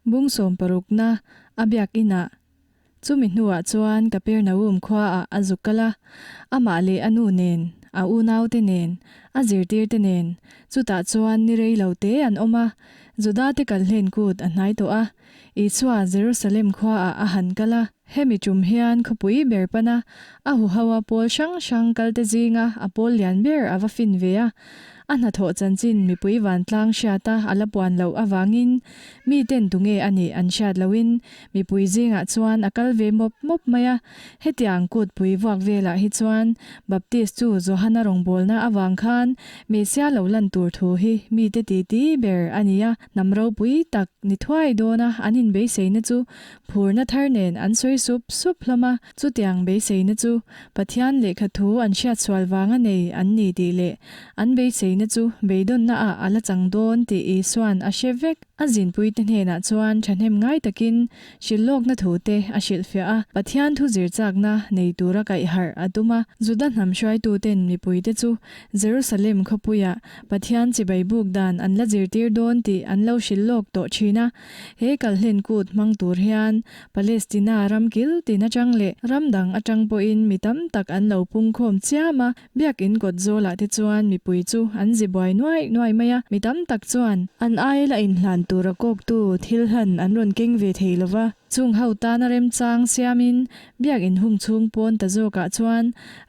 Bung sawmparukna a biakinah chumi hnuah chuan Kapernaum khuaah a zuk kal a, amah leh a nu nen, a unaute nen, a zirtirte nen, chutah chuan ni rei lo te an awm a, Judate kalhlen kut a hnai tawh a, Isua Jerusalem khuaah a han kal a. Hemi tum hian khawpui ber pana a huho a pawl hrang hrang kalte zinga a pawl lian ber a va fin ve a. A hnathawh chanchin mipui vantlang hriata a la puan loh avangin miten tunge a nih an hriat lohin mipui zingah chuan a kal ve mawp mawp mai a. Hetiang kutpui vuak velah hi chuan Baptist chu Johana rawngbawlna avang khan Messia lo lan tur thu hi mite titi ber a ni a. Hnam ropui tak ni thuai dawna an inbeiseina chu phurna thar nen an sawi sup sup hlawm a, chutiang beiseina chu Pathian lehkha thu an hriat sual vanga nei an ni tih leh an beiseina chu beidawnna ah a la chang dawn tih Isua'n a hre vek. A zinpuite hnenah chuan thahnem ngai takin hrilhlawkna thu te a hrilhfiah a, Pathian thu zir chakna nei tura kaih harh a tum a. Juda hnam hruaituten mipuite chu Jerusalem khawpuia Pathian chibai buk dan an la zirtir dawn tih an lo hrilh lawk tawh thin a. He kalhlen kut hmang tur hian Palestina ram kil tin atang leh ram dang atang pawhin mi tam tak an lo pungkhawm chiam a, biakin kawt zawlah te chuan mipui chu an zi buai nuai nuai mai a, mi tam tak chuan an aila inhlan tura kawktu thil hlan an rawn keng ve thei lova. Chung ho tana remchang siamin biakin hung chhung pawn ta zawkah chuan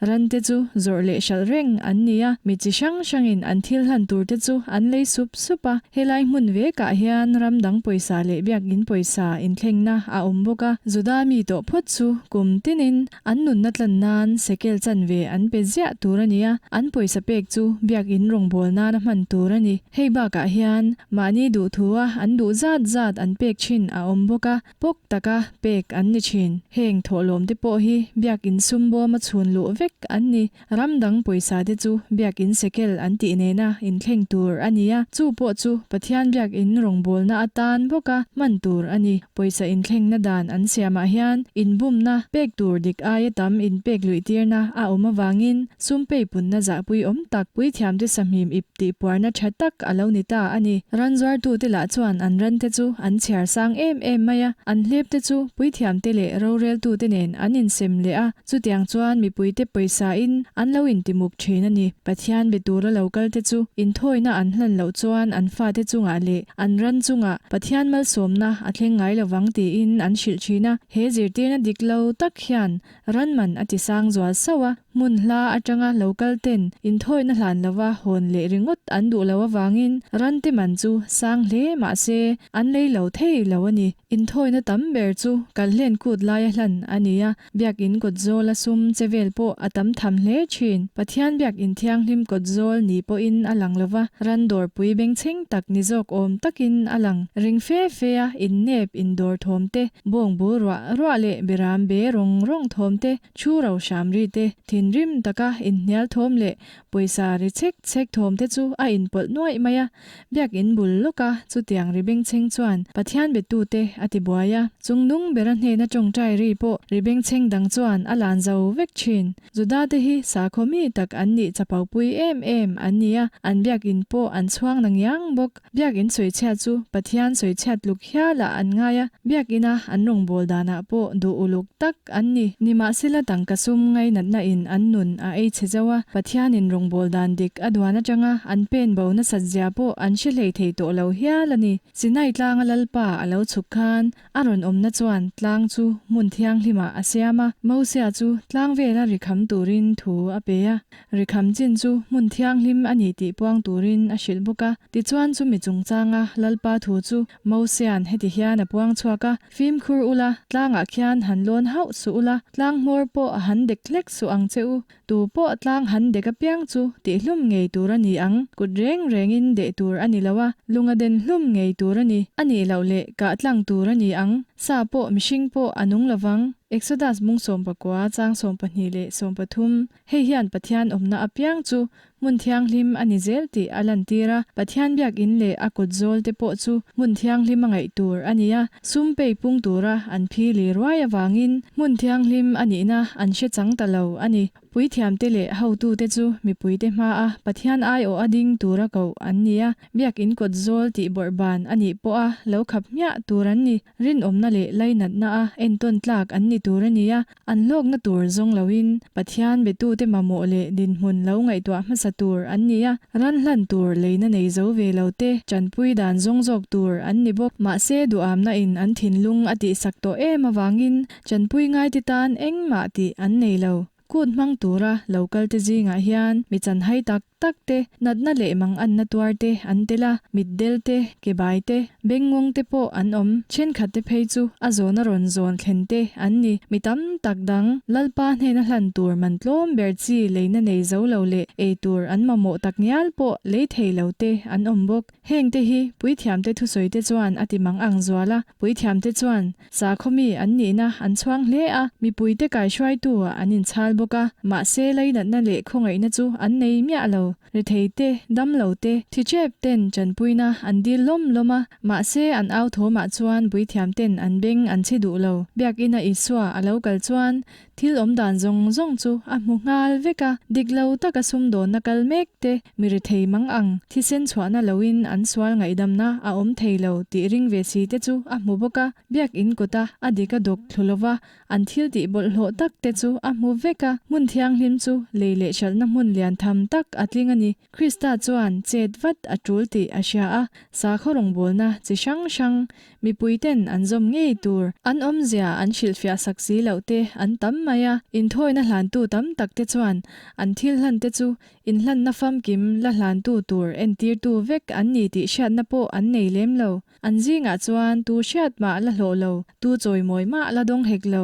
rante chu zawrh leh hralh reng an ni a, mi chi hrang hrangin an thil hlan turte chu an lei sup sup a. Helai hmun vekah hian ram dang pawisa leh biakin pawisa inthlengna a awm bawk a, Juda mi tawh phawt chu kum tinin an nunna tlan nan sekel chanve an pe ziah tur a ni a, an pawisa pek chu biakin rawngbâwl nana hman tur a ni. Hei bakah hian mahni duhthua an duh zat zat an pek thin a awm bawk a, pawk taka pek an ni thin. Heng thawhlawm te pawh hi biakin sum bawma chhun luh vek an ni. Ram dang pawisa te chu biakin sekel an tih nena inthleng tur a ni a, chu pawh chu Pathian biakin rawngbawlna atan bawka hman tur a ni. Pawisa inthlengna dan an siamah hian inbumna pek tur dik aia tam inpek luihtirna a awm avangin sum peipunna zahpui awm tak puithiamte sahmim ip tih puarna tha tak a lo ni ta a ni. Ran zuartute lah chuan an rante chu an chhiar sang em em mai a, an hlepte chu puithiamte leh roreltute nen an insem leh a, chutiang chuan mipuite pawisain an lo intimuk thin a ni. Pathian be tura lo kalte chu inthawina an hlan loh chuan an fate chungah leh an ran chungah Pathian malsawmna a thleng ngai lovang tiin an hrilh thin a, he zirtirna dik lo tak hian Ran man a ti sang zual sauh a, hmun hla atanga lo kal ten inthawina hlan lova hawn leh ringawt an duh lo avangin ran te man chu sang hle mah se an lei lo thei lo a ni. Inthawina tam ber chu kalhlen kut laia hlan a ni a, biakin kawt zawla sum che vel pawh a tam tham hle thin. Pathian biakin thianghlim kawt zawl ni pawhin a lang lova, ran dawrpui bengchheng tak ni zawk awm takin a lang. Ring fe fe a innep indawr thawm te Bawng bu ruah ruah leh beram be rawng rawng thawm te, thu ro hram ri te, thinrim taka inhnial thawm leh pawisa ri chhek chhek thawm te chu a inpawlh nuaih mai a. Biakin bul lawka chutiang ri bengchheng chuan Pathian betute a ti buai a. Chungnung bera hnena tawngtai ri pawh ri bengchheng dang chuan a lan zo vek thin. Juda te hi sakhaw mi tak an nih chapopui em em an ni a, an biakin pawh an chhuang na ngiang bawk. Biakin sawichhiat chu Pathian sawichhiat tluk hialah an ngai a, biakina an rawngbâwl danah pawh duh uluk tak an ni. Nimahsela tangka sum ngainatna in an nun a ei chhe zo a, Pathianin rawngbâwl dan dik a duan atanga an pen bo nasat zia pawh an hre hlei thei tawh lo hial a ni. Sinai tlanga Lalpa a lo chhuk khan A rawn awmna chuan tlang chu hmun thianghlimah a siam a, Mosia chu tlang vela rikham turin thu a pe a. Rikham chin chu hmun thianghlim a ni tih puang turin a hrilh bawk a. Tichuan chumi chungchanga Lalpa thu chu Mosia'n heti hian a puang chhuak a, Fimkhur ula, tlangah khian han lawn hauh suh ula, tlang hmawr pawh a han dek hlek suh ang che u. Tu pawh tlang han dek apiang chu tihhlum ngei tur a ni ang, kut reng rengin deh tur a ni lo a, lunga den hlum ngei tur a ni, a nih loh leh kah tlang tur a ni ang, sa pawh mihring pawh a nung lovang. Exodus bung 19 chang 12 leh 13, Hei hian Pathian awmna apiang chu hmun thianghlim a ni zel tih a lantir a, Pathian biakin leh a kut zawl te pawh chu hmun thianghlim a ngaih tur a ni a, sum pei pung tura an phi li ruai avangin hmun thianghlim a nihna an hre chang ta lo a ni. Puithiamte leh hotute chu mipuite hmaa Pathian aiawh a ding tura koh an ni a, biakin kawt zawl tih bawrhban a nih pawha lo khap hmiah tur an ni. Rinawmna leh lainatna a entawn tlak an ni tur a ni a, an hlawkna tur zawng loin Pathian betute mamawh leh dinhmun lo ngaihtuah hmasa tur an ni a, ran hlan tur leina nei zo ve lo te tanpui dan zawng zawk tur an ni bawk. Mahse duhamna in an thinlung a tihsak tawh em avangin tanpui ngaite tan engmah tih an nei lo. Kut hmang tura lo kalte zingah hian mi chanhai tak tak te, natna leh manganna tuar te an tel a, mitdel te, kebai te, bengngawng te pawh an awm. Thenkhat te phei chu a zawna rawn zawn thlen te an ni. Mi tam tak dang Lalpa hnena hlan tur man tlawm ber chi leina nei zo lo leh ei tur an mamawh tak ngial pawh lei thei lo te an awm bawk. Heng te hi puithiamte thusawi te chuan a ti mang ang zual a, puithiamte chuan sakhaw mi an nihna an chhuang hle a, mipuite kaihruaitu ah an inchhal bawk a, mahse lainatna leh khawngaihna chu an nei miah lo. Rethei te, damlo te, thichep ten tanpuina an dil lawm lawm a, mahse an au thawmah chuan puithiam ten an beng an chhi duh lo. Biakina Isua a lo kal chuan Thil awm dan zawng zawng chu a hmu nghal vek a, dik lo taka sumdawnna kal mek te, mi rethei mang ang, thisen chhuahna loin an sual ngaihdamna a awm thei lo tih ring ve si te chu a hmu bawk a, biakinn kawta a dik a dawk thlu lova an thil tih bawlhhlawh tak te chu a hmu vek a, hmun thianghlim chu lei leh hralhna hmun lian tham tak a tling a ni. Krista chuan chet vat a tul tih a hria a, sakhaw rawngbawlna chi hrang hrang mipuiten an zawm ngei tur an awmzia an hrilhfiah sak si loh te an tam mai a, inthawina hlantu tam tak te chuan an thil hlan te chu inhlanna famkim la hlantu tur entirtu vek an ni tih hriatna pawh an nei lem lo. An zingah chuan tu hriat mah la hlawh lo, tu chawimawi mah la dawng hek lo,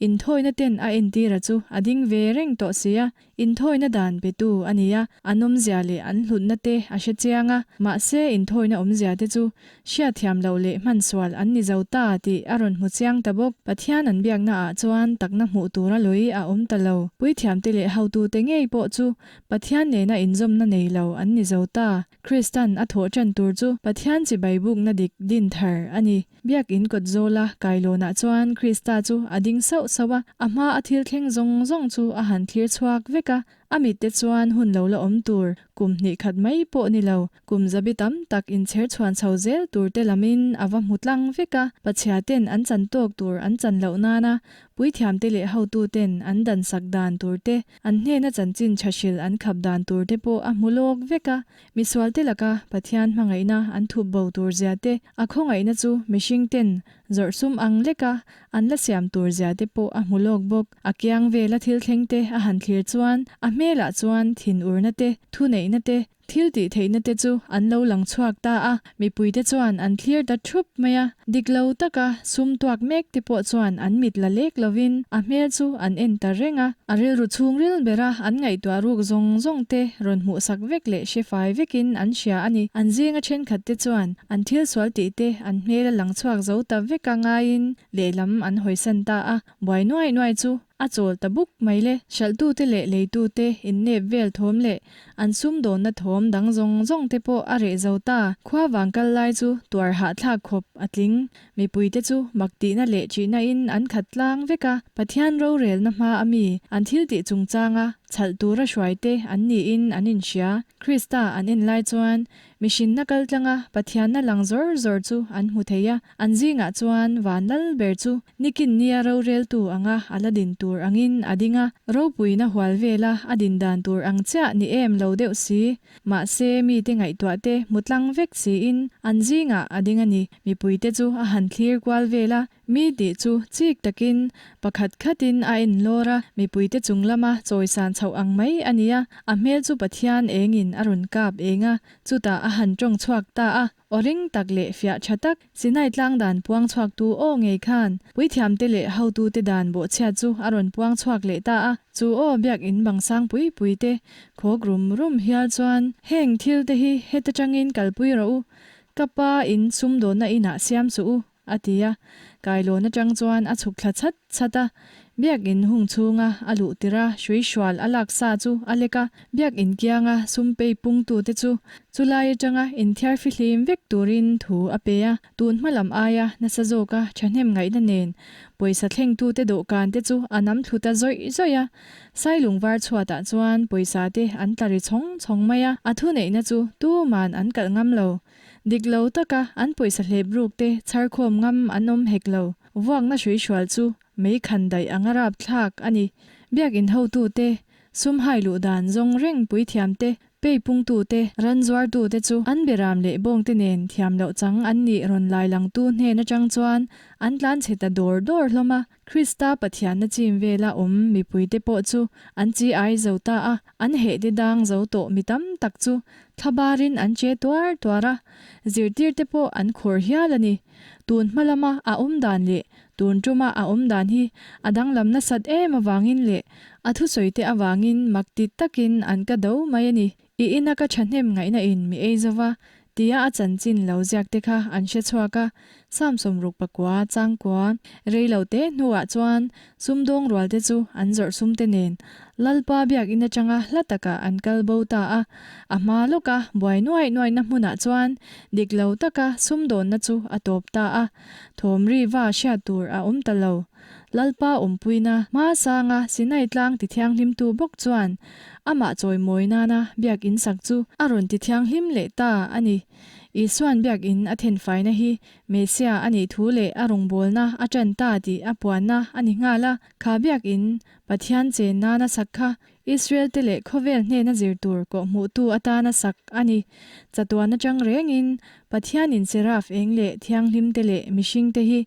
inthawina ten a entira chu a ding ve reng tawh si a, Inthawina dan petu a ni a, an awmzia leh an hlutna te a hre chiang a, mahse inthawina awmzia te chu hriatthiam loh leh hmansual an ni zo ta tih a rawn hmu chiang ta bawk. Pathian an biakna ah chuan takna hmuh tura lui a awm ta lo. Puithiamte leh hotute ngei pawh chu Pathian nena inzawmna nei lo an ni zo ta. Kristan a thawh ṭan tur chu Pathian chibai bukna dik din thar a ni. Biakinn kawt zawla kailawnah chuan Krista chu a ding sauh sauh a, a hma a thil thleng zawng zawng chu a han thlir chhuak vek a. A mitte chuan hun lo la awm tur, kum hnih khat mai pawh ni lo, kum zabi tam tak inchher chhuan chho zel tur te lamin a va hmu tlang vek a. Pachhia ten an chan tawk tur an chan loh nana puithiamte leh hotuten an dan sak dan tur te, An hnena chanchin tha hrilh an khap dan tur te pawh a hmu lawk vek a, misualte laka Pathian hmangaihna an thup bo tur zia te, a khawngaihna chu mihring ten zawrh sum ang leka an la siam tur zia te pawh a hmu lawk bawk. A kiang vela thil thleng te a han thlir chuan a hmelah chuan thinurna te, thuneihna te, Thil tih theihna te chu an lo lang chhuak ta a, mipuite chuan an thlir ta thup mai a. Dik lo taka sum tuak mek te pawh chuan an mit la lek lovin a hmel chu an en ta reng a. A rilru chhungril bera an ngaihtuah ruk zawng zawng te rawn hmuhsak vek leh hre fai vekin an hria a ni. An zinga thenkhat te chuan an thil sual tih te an hmel a lang chhuak zo ta veka ngaiin lehlam an hawisan ta a. Buai nuai nuai chu a chawl ta buk mai le. Hralhtute leh leitute innep vel thawm leh an sumdawnna thawm dang zawng zawng te pawh a reh zo ta. Khua vang kal lai chu tuar hahthlak khawp a tling. Mipuite chu mak tihna leh ṭihna in an khat tlang vek a. Pathian rorelna hma a mi an thil tih chungchanga chhalh tura hruaite an niin an inhria. Krista an en lai chuan Mihrinna kal tlanga Pathianna lang zawr zawr chu an hmu thei a, an zingah chuan van lal ber chu nikin nia roreltu anga a la din tur angin a ding a, ropuina hual vela a din dan tur ang chiah ni em lo deuh si. Mahse, mite ngaihtuah te hmu tlang vek siin an zingah a ding a ni. Mipuite chu a han thlir kual vel a, Mi tih chu chik takin pakhat khatin a en lawr a, mipuite chung lama chawisan chhoh ang mai a ni a, a hmel chu Pathian engin a rawn kap eng a, chutah a han tawng chhuak ta a, aw ring tak leh fiah tha tak, Sinai tlang dan puang chhuaktu aw ngei khan puithiamte leh hotute dan bawhchhiat chu a rawn puang chhuak leh ta a, chu aw biakin bang sang pui pui te khawk rum rum hial chuan heng thil te hi heta tangin kalpui rawh u, ka pa in sumdawnna inah siam suh u. a ti a. Kailawn atang chuan a chhuk thla chhat chhat a. Biakin hung chhunga a luh tirh a hruihrual a lak sa chu a lek a. Biakin kianga sum pei pungtute chu chulai atanga inthiar fihlim vek turin thu a pe a. Tun hma lam aia nasa zawka thahnem ngaihna nen pawisa thlengtute dawhkan te chu a nam thlu ta zawih zawih a. Sailung var chhuatah chuan pawisa te an tla ri chhawng chhawng mai a, a thuneihna chu tuman an kalh ngam lo. Dik lo taka an pawisa hlep ruk te chharkhawm ngam an awm hek lo. Vuakna hruihrual chu mei khan daih anga rap thlak a ni. Biakin hotute, sum hai luh dan zawng reng puithiamte Pei pungtute, ran zuartute chu an beram leh bawngte nen thiam loh chang an nih rawn lai langtu hnen atang chuan an tlan chhe ta dawr dawr hlawm a. Krista Pathianna chim vela awm mipuite pawh chu an chi ai zo ta a, an hehte dang zo tawh mi tam tak chu thlabarin an che tuar tuar a, zirtirte pawh an khur hial a ni. Tun hma lama a awm dan leh Tun tuma a awm dan hi a danglam nasat em avangin leh a thusawite avangin mak ti takin an ka do mai a ni. I ina ka thahnem ngaihna in mi ei zova tia a chanchin lo ziak te kha an hre chhuak a, Samsawm ruk pakua changkua rei lo te hnuah chuan sumdawng rual te chu an zawrh sum te nen Lalpa biakinn atanga hla takah an kal bo ta a, a hma lawka buai nuaih nuaihna hmunah chuan dik lo taka sumdawnna chu a tawp ta a. Thawm ri va hriat tur a awm ta lo. Lalpa awmpuina hma sanga Sinai tlang tithianghlimtu bawk chuan amah chawimawi nana biakinn sak chu a rawn tithianghlim leh ta a ni. Isua'n biakinn a thenfaina hi Mesia a nih thu leh a rawngbawlna a ṭan ta tih a puanna a ni nghal a. Kha biakinn Pathian chen nana sak kha Israel te leh khawvel hnena zir tur kawhhmuhtu atana sak a ni. Chatuan atang rengin Pathianin Seraf eng leh thianghlim te leh mihring te hi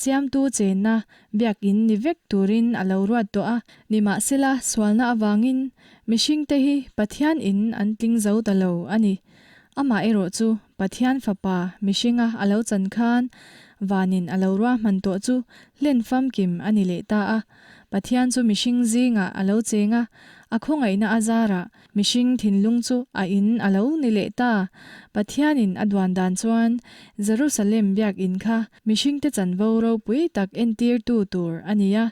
siamtu chenna biakin ni vek turin a lo ruat tawh a. Nimahsela sualna avangin mihring te hi Pathian in an tling zo ta lo a ni. Amah erawh chu Pathian Fapa mihringa a lo chan khan vanin a lo ruahman tawh chu hlen famkim a ni leh ta a. Pathian chu mihring zingah a lo cheng a, a khawngaihna a zarah mihring thinlung chu a in a lo ni leh ta. Pathianin a duan dan chuan Jerusalem biakinn kha mihringte chanvo ropui tak entirtu tur a ni a.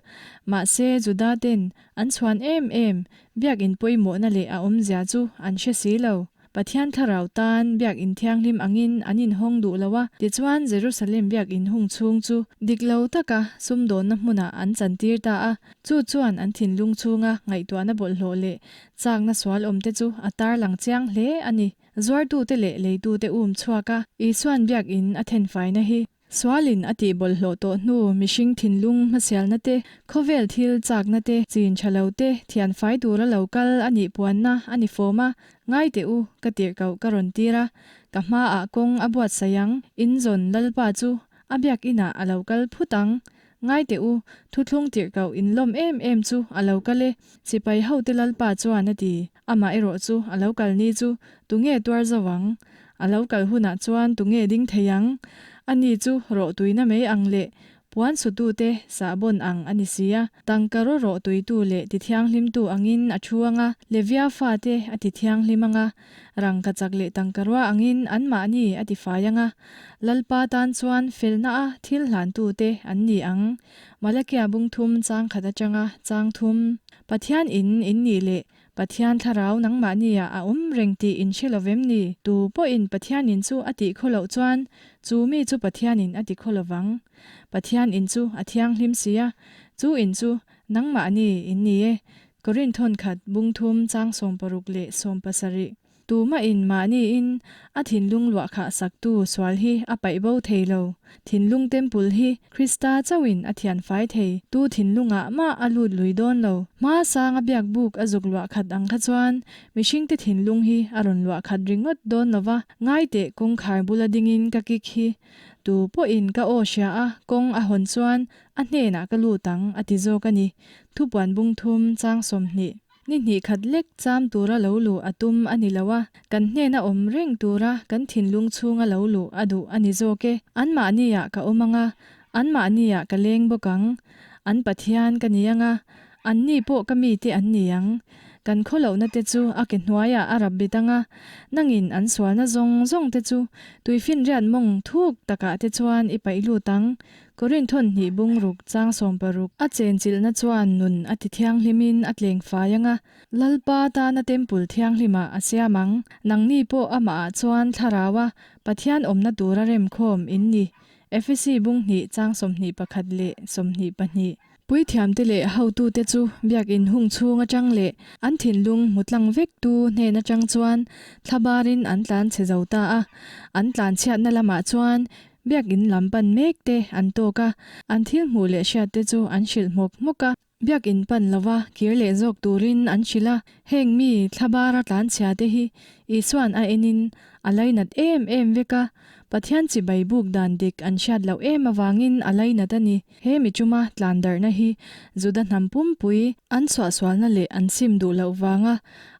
Mahse Judaten an chhuan em em biakinn pawimawhna leh a awmzia chu an hre si lo. Pathian thlarau tan biakinn thianghlim angin an inhawng duh lo a, tichuan Jerusalem biakinn hung chhung chu dik lo taka sumdawnna hmunah an chantir ta a, chu chuan an thinlung chhunga ngaihtuahna bawlhhlawh leh chakna sual awmte chu a tarlang chiang hle a ni. Zuartute leh leitute um chhuak a, Isua'n biakinn a thenfaina hi Sualin a tih bawlhhlawh tawh hnu mihring thinlung hmasialna te, khawvel thil chakna te, chin tha lo te, thian fai tura lo kal a nih puanna a ni fawm a, ngai teh u, ka tirhkoh ka rawn tir a, ka hmaah kawng a buatsaih ang, in zawn Lalpa chu a biakinah a lo kal phut ang, ngai teh u, thuthlung tirhkoh in lawm em em chu a lo kal e, sipai hote Lalpa chuan a ti, amah erawh chu a lo kal ni chu tunge tuar zo ang? A lo kal hunah chuan tunge ding thei ang? Ani chu rawhtuina mai ang leh puan sutute sahbawn ang a ni si a. Tangka raw rawhtuitu leh tithianghlimtu angin a thu ang a, Levia fate a tithianghlim ang a, rangkachak leh tangkarua angin anmahni a tifai ang a, Lalpa tan chuan felna a thil hlantute an ni ang. Malakia bung thum chang khat atanga chang thum. Pathian in in nih leh Pathian thlarau nangmahnia a awm reng tih in hre lovem ni? Tu pawhin Pathianin chu a tih khaw loh chuan chu mi chu Pathianin a ti khaw lovang. Pathian in chu a thianghlim si a, chu in chu nangmahni in ni e. Korinth thawnkhat bung thum chang 60 leh 70. Tumahin mahniin a thinlung luah khah saktu sual hi a paih bo thei lo. Thinlung temple hi Krista chauhin a thian fai thei. Tu thinlungah mah a lut lui dawn lo. Hma sanga biak buk a zuk luah khat ang kha chuan mihringte thinlung hi a rawn luah khat ringawt dawn lo va. Ngaiteh kawngkhar bula dingin ka kik hi tu pawhin ka aw hria a kawng a hawn chuan a hnenah ka lut ang a ti zawk a ni. Thupuan bung thum chang 20. Ni hnih khat lek cham tura lo luh a tum a ni lo a, kan hnena awm reng tura kan thinlung chhunga lo luh a duh a ni zawk e. Anmahniah ka awm ang a, anmahniah ka leng bawk ang. An Pathian ka ni ang a, anni pawh ka mite an ni ang. Kan khawlohna te chu a ke hnuaiah a rap bit ang a, nangin an sualna zawng zawng te chu tuifinriat mawng thuk takah te chuan i paih lut ang. Korinthawn hnih bung ruk chang 60. A chenchilhna chuan nun a ti thianghlimin a tleng fai ang a, Lalpa tana Temple thianghlimah a siam ang. Nangni pawh amahah chuan Thlaraua Pathian awmna tura remkhawm in ni. Efesi bung hnih chang 21 leh 22. Puithiamte leh hotute chu biakin hung chhung atang leh an thinlung hmu tlang vektu hnen atang chuan thlabarin an tlan chhe zo ta a. An tlan chhiatna lamah chuan biakin lam pan mek te an tawk a, an thil hmuh leh hriat te chu an hrilh hmawk hmawk a. Biakin pan lova kir leh zawk turin an hrilh a, heng mi thlabara tlan chhia te hi Isua'n a enin a lainat em em vek a, Pathian chibai buk dan dik an hriat loh em avangin a lainat a ni. He mi chuma tlan darhna hi Juda hnam pumpui an chhuahsualna leh an sim duh loh vanga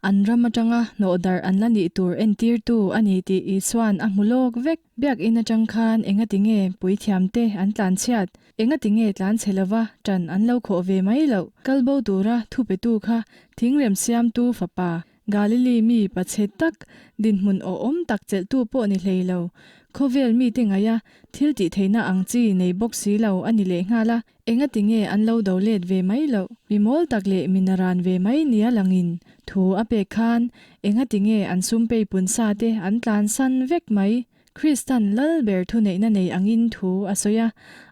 an ram atanga hnawh darh an la nih tur entirtu a ni tih Isua'n a hmu lawk vek. Biakin atang khan engati nge puithiamte an tlan chhiat? Engati nge tlan chhe lova ṭan an lo khawh ve mai loh? Kal bo tura thupetu kha thingrem siamtu fapa Galili mi pachhe tak, dinhmun awhawm tak chelhtu pawh ni hlei lo, khawvel mite ngaia thil tih theihna ang chi nei bawk si lo a ni lehnghal a, engati nge an lo do let ve mai loh? Mi mawl tak leh mi naran ve mai nia langin thu a pek khan engati nge an sum peipun sa te an tlansan vek mai? Kristan lal ber thuneihna nei angin thu a sawi a,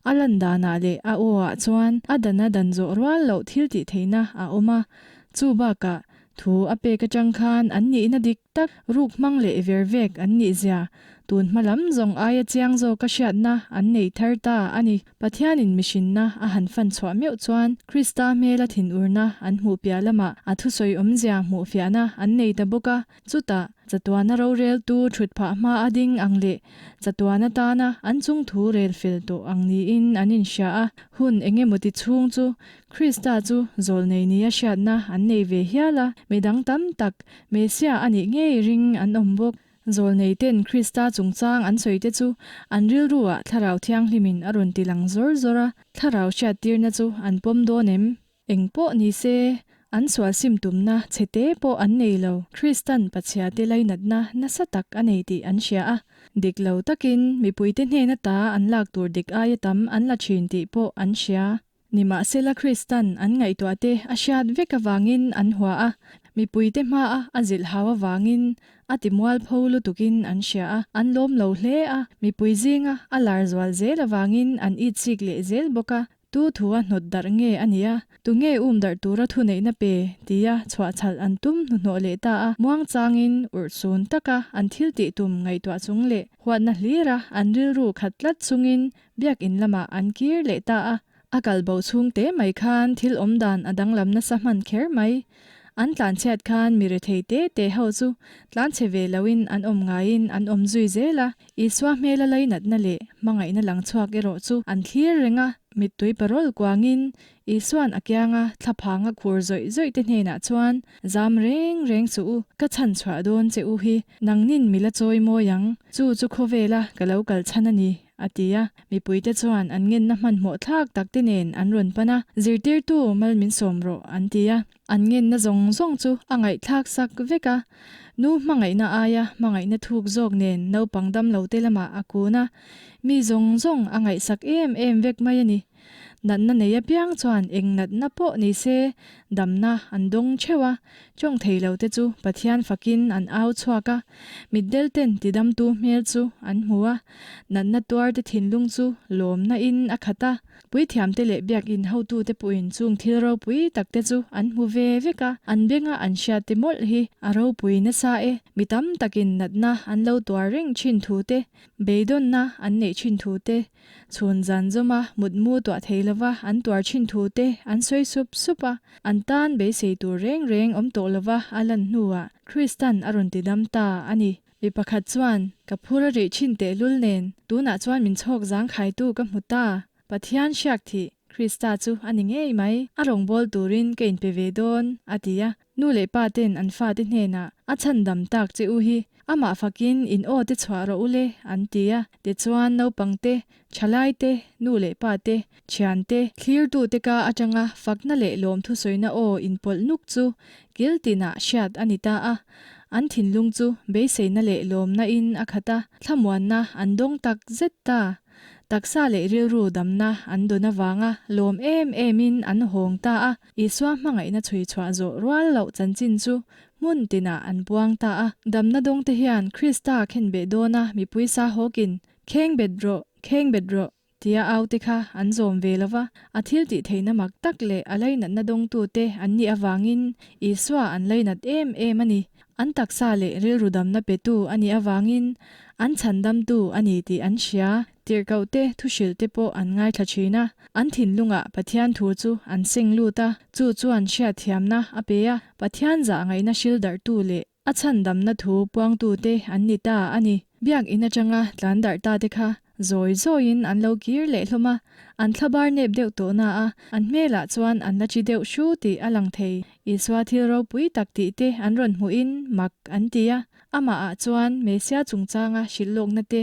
a lan danah leh a aw-ah chuan a dana dan zawh rual loh thil tih theihna a awm a. Chu bakah, thu a pek atang khan an nihna dik tak ruk hmang leh ver vek an nih zia, tun hma lam zawng aia chiang zawka hriatna an nei thar ta a ni. Pathianin mihrinna a han fan chhuah meuh chuan Krista hmela thinurna an hmuh piah lamah a thusawi awmzia hmuh fiahna an nei ta bawk a. Chutah, chatuana roreltu thut phah hma a ding ang leh chatuan atana an chung thu rel fel tawh ang niin an inhria a. Hun eng emaw ti chhung chu Krista chu zawlnei nia hriatna an nei ve hial a, midang tam tak Messiah a nih ngei ring an awm bawk. Zawlnei ten Krista chungchang an sawi te chu an rilruah Thlarau Thianghlimin a rawn ti lang zawr zawr a, Thlarau hriattirna chu an pawm dawn em? Eng pawh ni se, an sual sim tumna chhe te pawh an nei lo. Kristan Pathiate lainatna nasa tak a nei tih an hria a. Dik lo takin mipuite hnena ta an lak tur dik aia tam an la thin tih pawh an hria. Nimahsela Kristan an ngaihtuahte a hriat vek avangin an hua a, mipuite hmaa a zilh hau avangin a ti mualpho lutukin an hria a, an lawm lo hle a, mipui zinga a lar zual zel avangin an itchik leh zel bawk a. Tu thu a hnawt darh nge a nia? Tu nge um darh tura thuneihna pe? tia chhuahchhalh an tum hnuhnawh leh ta a. Muangchangin urhsun taka an thil tih tum ngaihtuah chung leh huatna hlira an rilru khat tlat chungin biakin lamah an kir leh ta a. A kal bo chhung te mai khan thil awmdan a danglam nasa hman kher mai. An tlanchhiat khan mi rethei te te ho chu tlanchhe ve loin an awm ngaiin an awm zui zel a, Isua hmela lainatna leh hmangaihna lang chhuak erawh chu an thlir reng a, mittui parawl kuangin Isua'n a kianga thlaphanga khur zawih zawih te hnenah chuan, Zam reng reng suh u, ka chhan chhuah dawn che u hi, nangnin mi la chawi mawi ang, chu chu khawvela ka lo kal chhan a ni. A ti a, mipuite chuan an ngenna hmanhmawh thlak tak te nen an rawn pan a, Zirtirtu mal min sawm rawh an ti a, an ngenna zawng zawng chu a ngaihthlak sak vek a, nu hmangaihna aia hmangaihna thuk zawk nen naupang damlo te lamah a kun a, mi zawng zawng a ngaihsak em em vek mai a ni. Natna nei apiang chuan eng natna pawh ni se damna an dawng theuh a, tawng thei lo te chu Pathian fakin an au chhuak a, mitdel ten tidamtu hmel chu an hmu a, natna tuar te thinlung chu lawmna in a khat a, puithiamte leh biakin hotute pawhin chung thil ropui tak te chu an hmu ve vek a, an benga an hriat te mawlh hi a ropui nasa e, mi tam takin natna an lo tuar reng thin thu te, beidawnna an neih thin thu te. Chhun zan zawma mutmu tuah thei lova an tuar thin thu te an sawi sup sup a, an tan beisei tur reng reng awm tawh lova a lan hnuah Kristan a rawn ti dam ta a ni. Mi pakhat chuan, Ka phur a rih thin tehlul nen, tunah chuan min chhawk zangkhaitu ka hmu ta. Pathian hriak thih, Krista chu a ni ngei mai. A rawngbâwl turin ka inpe ve dawn, a ti a. Nu leh pa ten an fate hnenah, A chhandam tak che u hi, amah fakin in aw te chhuah rawh u le, an ti a. Tichuan naupang te, thalai te, nu leh pa te, thian te, thlirtute ka atanga fakna leh lawmthusawina aw inpawlh nuk chu kil tinah hriat a ni ta a. An thinlung chu beiseina leh lawmna in a khat a, thlamuanna an dawng tak zet ta. Taksa leh rilru damna an dawn avanga lawm em emin an hawng ta a, Isua hmangaihna chhui chhuah zawh rual loh chanchin chu hmun tinah an puang ta a. Damna dawngte hian Krista khenbeh dawna mipui sa hawkin, Khengbet rawh! Khengbet rawh! tia aute kha an zawm ve lo va, a thil tih theihna mak tak leh a lainatna dawngtute an nih avangin Isua an lainat em em a ni. An taksa leh rilru damna petu a nih avangin an chhandamtu a ni tih an hria. Tirhkohte thuhrilhte pawh an ngaithla thin a, an thinlungah Pathian thu chu an seng lut a, chu chuan hriatthiamna a pe a, Pathian zahngaihna hrildarhtu leh A chhandamna thu puangtute an ni ta a ni. Biakinn atanga tlan darh ta te kha zawi zawiin an lo kir leh hlawm a, an thlabar nep deuh tawh na a, an hmelah chuan an la chi deuh hru tih a lang thei. Isua thil ropui tak tih te an rawn hmuhin mak an ti a, amahah chuan Messia chungchanga hrilh lawkna te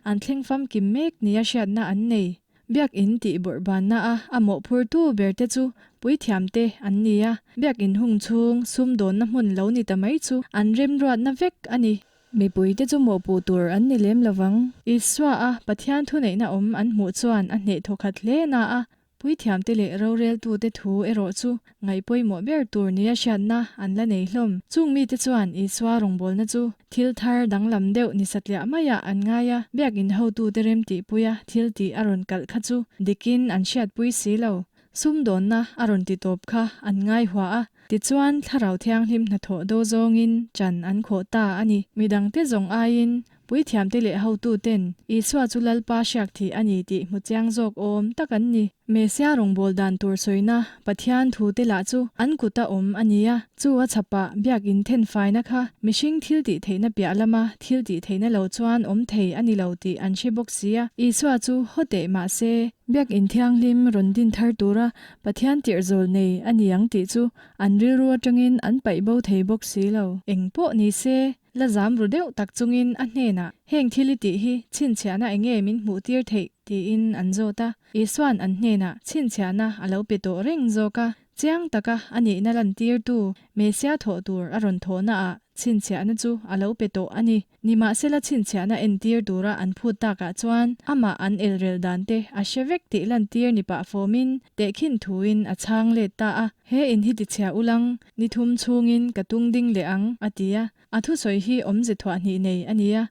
an thleng famkim mek nia hriatna an nei. Biakinn tih bawrh banna a a mawhphurtu ber te chu puithiam te an ni a, biakinn hung chhung sumdawnna hmun lo ni ta mai chu an remruatna vek a ni. Mipui te chu mawhpuh tur an ni lem lovang. Isua a Pathian thuneihna awm an hmuh chuan a hneh thawkhat hle na a, puithiam te leh roreltu te thu erawh chu ngaih pawimawh ber tur nia hriatna an la nei hlawm. Chung mite chuan Isua rawngbawlna chu thil thar danglam deuh ni satliah maiah an ngai a, biakinn hotute remtihpuia thil tih a rawn kalh kha chu dikin an hriatpui si lo. Sumdawnna a rawn ti tawp kha an ngai hua a, tichuan Thlarau Thianghlim hnathawh do zawngin chan an khawh ta a ni. Midangte zawng aiin Puithiamte leh hotuten Isua chu Lalpa hriak thih a ni tih hmu chiang zawk awm tak an ni. Mesia rawngbâwl dan tur sawina Pathian thute lah chu an kuta awm a ni a, chu a chhapah biakinn thenfaina kha mihring thil tih theihna piah lama thil tih theihna lo chuan awm thei a ni lo tih an hre bawk si a. Isua chu haw teh mah se, biakinn thianghlim rawn din thar tura Pathian tirhzawl nei a ni ang tih chu an rilru atangin an paih bo thei bawk si lo. Eng pawh ni se, La zam ru deuh tak chungin a hnenah, Heng thil i tih hi chhinchhiahna eng nge min hmuh tir theih? tiin an zawt a. Isua'n an hnenah chhinchhiahna a lo pe tawh reng zawk a, chiang taka a nihna lantirtu Mesia thawh tur a rawn thawhnaah chhinchhiahna chu a lo pe tawh a ni. Nimahsela chhinchhiahna entir tura an phut takah chuan amah an elrel dante a hre vek tih lantir ni pah fawmin tehkhin thuin a chhang let ta a. He in hi tichhia ulang, ni thum chhungin ka tung ding leh ang, a ti a. A thusawi hi awmze thuah hnih nei a ni a.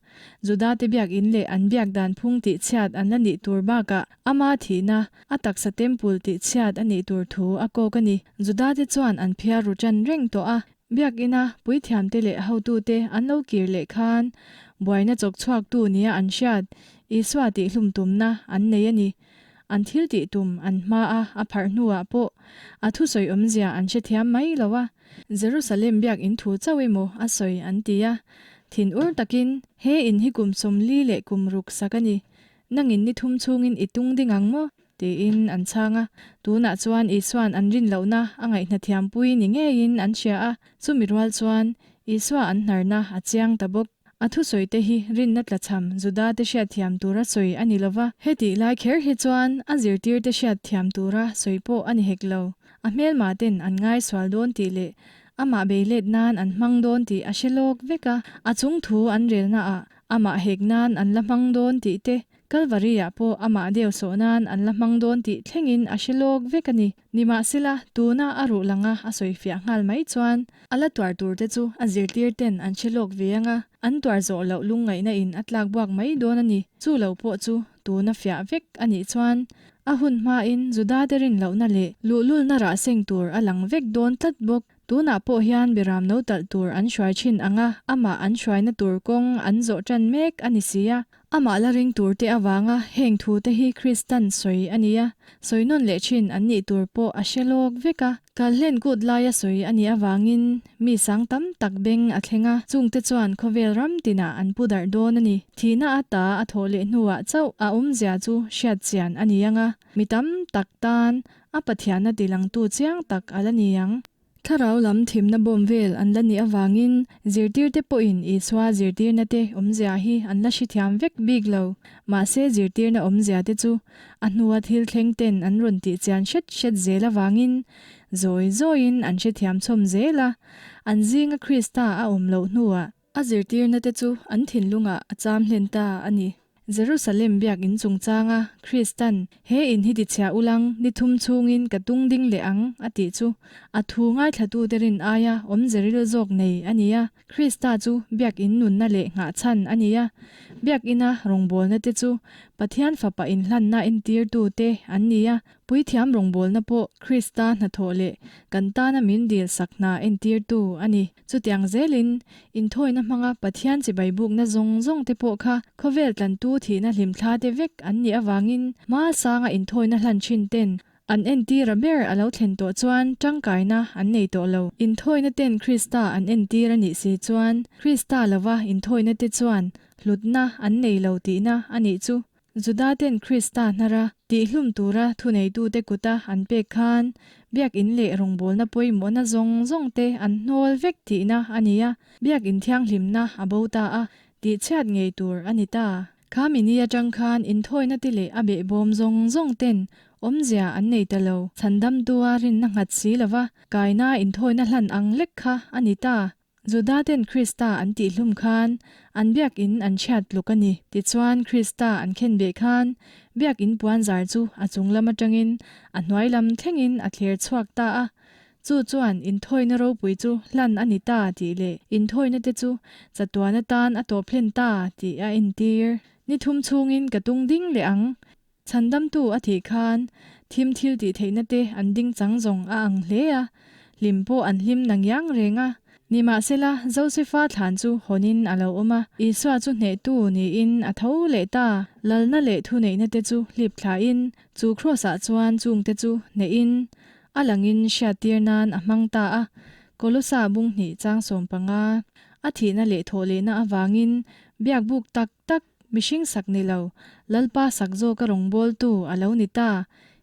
Judate biakinn leh an biak dan phung tihchhiat an la nih tur bakah ama thihna, a taksa temple tihchhiat a nih tur thu a kawk a ni. Judate chuan an phiar ru tan reng tawh a. Biakina puithiamte leh hotute an lo kir leh khan buaina chawk chhuaktu nia an hriat Isua tihhlum tumna an nei a ni. An thil tih tum an hma a a pharh hnuah pawh a thusawi awmzia an hrethiam mai lo a, Jerusalem biakinn thu chauh emaw a sawi an ti a, thin ur takin, He in hi kum 40 leh kum ruk sak a ni, nangin ni thum chhungin i tung ding ang maw? tiin an chhang a. Tunah chuan Isua'n an rin lohna a ngaihnathiampui ni ngeiin an hria a, chumi rual chuan Isua an hnarna a chiang ta bawk. A thusawi te hi rinna tlachham Juda te hriatthiam tura sawi a ni lova, hetih lai kher hi chuan a zirtir te hriatthiam tura sawi pawh a ni hek lo. A hmelma ten an ngai sual dawn tih leh amah bei let nan an hmang dawn tih a hre lawk vek a, a chung thu an relna ah amah hek nan an la hmang dawn tih te, Kalvari-ah pawh amah deu sawh nan an la hmang dawn tih thlengin a hre lawk vek a ni. Nimahsela, tuna a ruh langa a sawifiah nghal mai chuan a la tuar tur te chu a zirtir ten an hre lawk ve anga, an tuar zawh loh lungngaihna in a tlak buak mai dawn a ni. Chu lo pawh chu tuna fiah vek a nih chuan a hun hmain Judate rin lohna leh luhlulna rah seng tur a lang vek dawn tlat bawk. Tunah pawh hian Biram no talh tur an hruai thin ang a, amah an hruaina tur kawng an zawh tan mek a ni si a. Amah la ring tur te avanga heng thu te hi Kristan sawi a ni a, sawi nawn leh thin an nih tur pawh a hre lawk vek a. Kalhlen kut laia sawi a nih avangin mi sang tam tak beng a thleng a, chungte chuan khawvel ram tinah an pu darh dawn a ni. Thihna ata a thawh leh hnuah chauh a awmzia chu hriat chian a ni ang a, mi tam tak tan a Pathianna tilangtu chiang tak a la ni ang. Thlarau lam thimna bawm vel an la nih avangin zirtirte pawhin Isua zirtirna te awmzia hi an la hrethiam vek bik lo. Mahse zirtirna awmzia te chu a hnua thil thleng ten an rawn tih chian hret hret zel avangin zawi zawiin an hrethiam chhawm zel a, an zinga Krista a awm loh hnuah A zirtirna te chu an thinlungah a cham hlen ta a ni. Jerusalem biakinn chungchanga Kristan, He in hi tichhia ulang, ni thum chhungin ka tung ding leh ang, a tih chu a thu ngaithlatute rin aia awmze ril zawk nei a ni a. Krista chu biakinn nunna leh nghahchhan a ni a. Biakina rawngbawlna te chu Pathian Fapa inhlanna entirtute an ni a. Puithiam rawngbawlna pawh Krista hnathawh leh kan tana min dil sak hna entirtu a ni. Chutiang zelin, inthawina hmanga Pathian chibai bukna zawng zawng te pawh kha khawvel tlantu thihna hlimthla te vek an nih avangin hma sanga inthawina hlan thin ten an entir a ber a lo thlen tawh chuan tangkaina an nei tawh lo. Inthawina ten Krista an entir a nih si chuan Krista lova inthawina te chuan hlutna an nei lo tihna a nih chu. Judaten Krista hnara tihhlum tura thuneitute kuta an pek khan biakinn leh rawngbawlna pawimawhna zawng zawngte an hnawl vek tihna a ni a, biakinn thianghlimna a bo ta a, tihchhiat ngei tur a ni ta. Kha mini atang khan inthawina te leh a behbawm zawng zawngten awmzia an nei ta lo, chhandamtua rinna nghat si lova kaina inthawina hlan ang lek kha a ni ta. Judaten Krista an tihhlum khan an biakinn an chhiat tluk a ni. Tichuan, Krista an khenbeh khan biakinn puanzar chu a chung lam atangin a hnuai lam thlengin a thler chhuak ta a. Chu chuan inthawina ropui chu hlan a ni ta tih leh inthawina te chu chatuan atan a tawp hlen ta tih a entir. Ni thum chhungin ka tung ding leh ang. Chhandamtu a thih khan thim thil tih theihna te an ding chang zawng a ang hle a, hlim pawh an hlim na ngiang reng a. Nimahsela, Josefa thlan chu hawnin a lo awm a, Isua chu hnehtu niin a tho leh ta. Lalna leh thuneihna te chu hlip thlain, chu Kraws-ah chuan chungte chu hnehin a langin hriattir nan a hmang ta a. Kolosa bung hnih chang 15. A thihna leh thawhlehna avangin biakbuk tak tak Mihring sak ni lo, Lalpa sak zawka rawngbawltu a lo ni ta.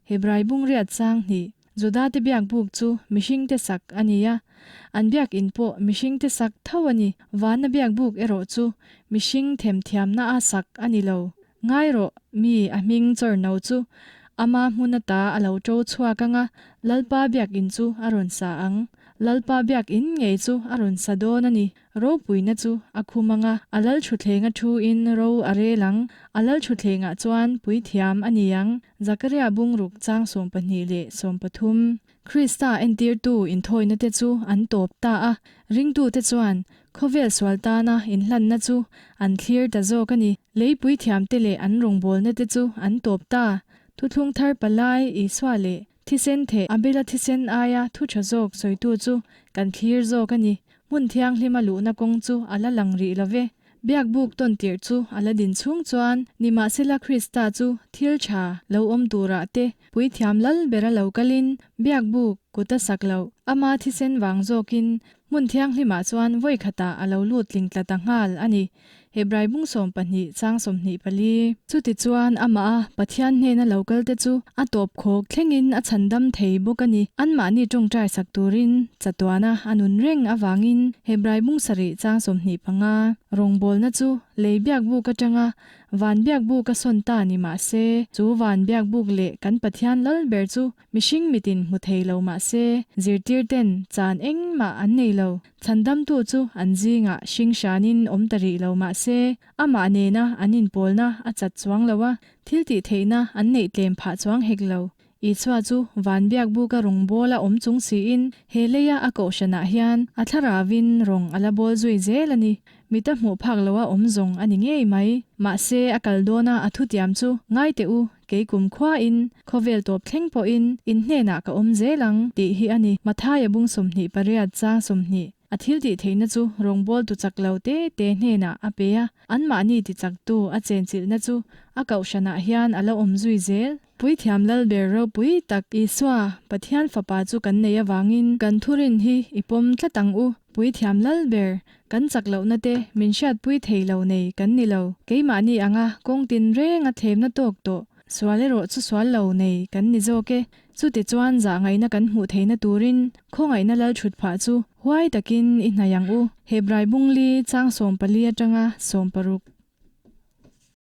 Hebrai bungriat chang hnih, Judate biakbuk chu mihringte sak a ni a, an biakin pawh mihringte sak tho a ni. Vana biakbuk erawh chu mihring themthiamna a sak a ni lo. Ngai rawh, mi a hming chawrno chu ama hmun ata a lo to chhuak ang a, Lalpa biakin chu a rawn sa ang. Lalpa biakin ngei chu a rawn sa dawn a ni. Ropuina chu a khum ang a, a lal thuthlenga thu in ro a rel ang, a lal thuthlengah chuan puithiam a ni ang. Zakaria bungruk chang 12 leh 13. Krista entirtu inthawina te chu an tawp ta a, ringtute chuan khawvel sual tana inhlanna chu an thlir ta zawk a ni. Lei puithiamte leh an rawngbawlna te chu an tawp ta. Thuthlung thar palai Isua leh Thisen theh Abela thisen aia thu tha zawk sawitu chu kan thlir zawk a ni. Hmun thianghlima luhna kawng chu a la lang rih lo ve. Biakbuk tawn tirh chu a la din chhung chuan nimahsela Krista chu thil tha lo awm turah te puithiam lal bera lo kalin biakbuk kut a sak loh. Ama thisen vang zawkin hmun thianghlimah chuan vawi khatah a lo lut tling tla ta nghal a ni. Hebrai bung 12 chang 24. Chutichuan amah a Pathian hnena lo kal te chu a tawp khawk thlengin a chhandam thei bawk a ni. Anmahni tawngtai sak turin chatuana a nun reng avangin Hebrai bung sarih chang 25. Rawngbawlna chu lei biakbuk atanga van biakbuk a sawn ta ni mah se, chu van biakbuk leh kan Pathian lal ber chu mihring mitin hmu thei lo mah se, zirtirten chan engmah an nei lo. Chhandamtu chu an zingah hring hranin awm ta rih lo mah se, amah nena an inpawlna a chat chuang lo a, thil tih theihna an neih tlem phah chuang hek lo. Isua chu van biakbuka rawngbawla awm chung siin he leia a kohhranah hian a thlaravin rawng a la bawl zui zel a ni. Mita hmuh phak loa awm zawng a ni ngei mai. Mahse, a kal dawna a thutiam chu ngai teh u, kei kum khuain, khawvel tawp thleng pawhin in hnenah ka awm zel ang, tih hi a ni. Mathaia bung 28 chang 20. A thil tih theihna chu rawngbawltu chak lo te te hnenah a pe a, anmahni ti chaktu a chenchilhna chu a kohhranah hian a la awm zui zel. Puithiam Lalber ropui tak Isua, Pathian Fapa chu kan nei avangin kan thurin hi i pawm tlat ang u. Puithiam Lalber, kan chak lohna te min hriatpui thei lo nei kan ni lo. Keimahni anga kawng tin renga thlemna tawk tawh. Sual erawh chu sual lo nei kan ni zawk e. Chutichuan zahngaihna kan hmuh theihna turin khawngaihna lalthutphah chu huai takin i hnaih ang u. Hebrai bungli chang 14 atanga 16.